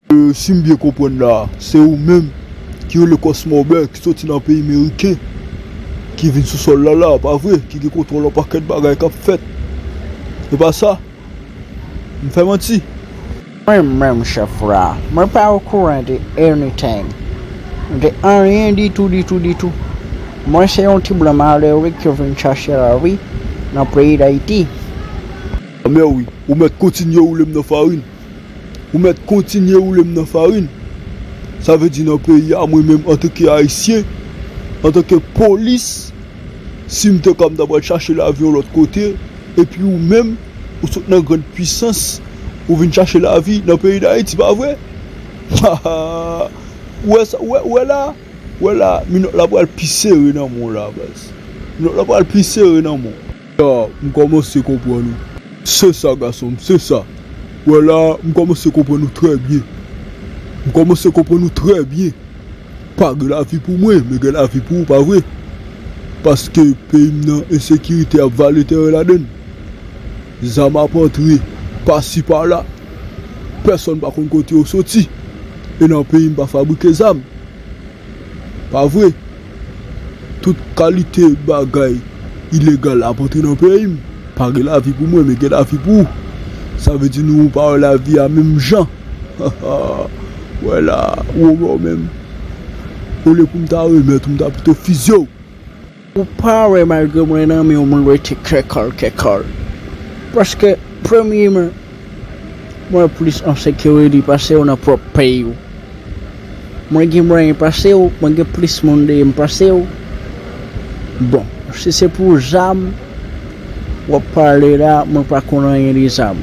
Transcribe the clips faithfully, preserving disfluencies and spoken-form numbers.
E, si m byen konprann la, se ou menm ki rele Cosmo Bear, ki soti nan peyi meriken, ki vin sou sòl la la, pa vre? Ki gen kontwòl yon pakèt bagay k ap fèt. E pa sa? M fè manti? Mwen menm, chèf la, mwen pa okouran de anything. De anyen ditou, ditou, ditou. Mwen se yon ti blan malere ki vin chache lavi nan peyi Dayiti. Mèwi, ou mèt kontinye woule m nan farin. Ou mèt kontinye woule m nan farin. Sa vle di nan peyi a, mwen menm antanke Ayisyen, antanke polis, si m te ka, m ta pral chache lavi yon lòt kote, epi ou menm, ou sot nan grann pwisans, ou vin chache lavi nan peyi Dayiti, pa vre? Ou wè sa, ou wè, ou wè la, ou wè la, minòt la pral pi sere nan men w la, baz. Minòt la pral pi sere nan men w. Ya, m kòmanse konprann ou. Se sa, gason m, se sa. Wè la, m kòmanse konprann ou trè byen. M kòmanse konprann ou trè byen. Pa gen lavi pou mwen, men gen lavi pou ou, pa vre? Paske peyi m nan, ensekirite ap vale teren ladan l. Zam ap antre, pasi pala. Pèsonn pa konn kote yo soti. E nan peyi m pa fabrike zam. Pa vre? Tout kalite bagay ilegal ap antre nan peyi m. Pa gen lavi pou mwen, men gen lavi pou ou. Sa vle di nou pa wè lavi a menm jan. Wè la, ou wè w menm. Olye pou m ta remèt ou, m ta pito fizye w. Ou pa wè, malgre mwen nan men w, mwen rete kèkòl, kèkòl. Paske, premyeman, mwen plis an sekirite pase w nan pwòp peyi w. Mwen gen mwayen pase w, mwen gen plis moun dèyè m pase w. Bon, si se pou zam w ap pale la, mwen pa konn anyen de zam.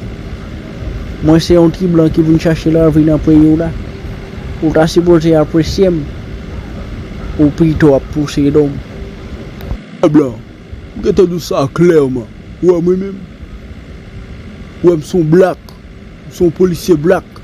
Mwen se yon ti blan ki vin chache lavi nan peyi w la. Ou ta sipoze apresye m, ou pito ap posede m. Blan, m gentan di w sa klèman. Ou wè mwen menm? Ou wè m se yon blak, m se yon polisye blak.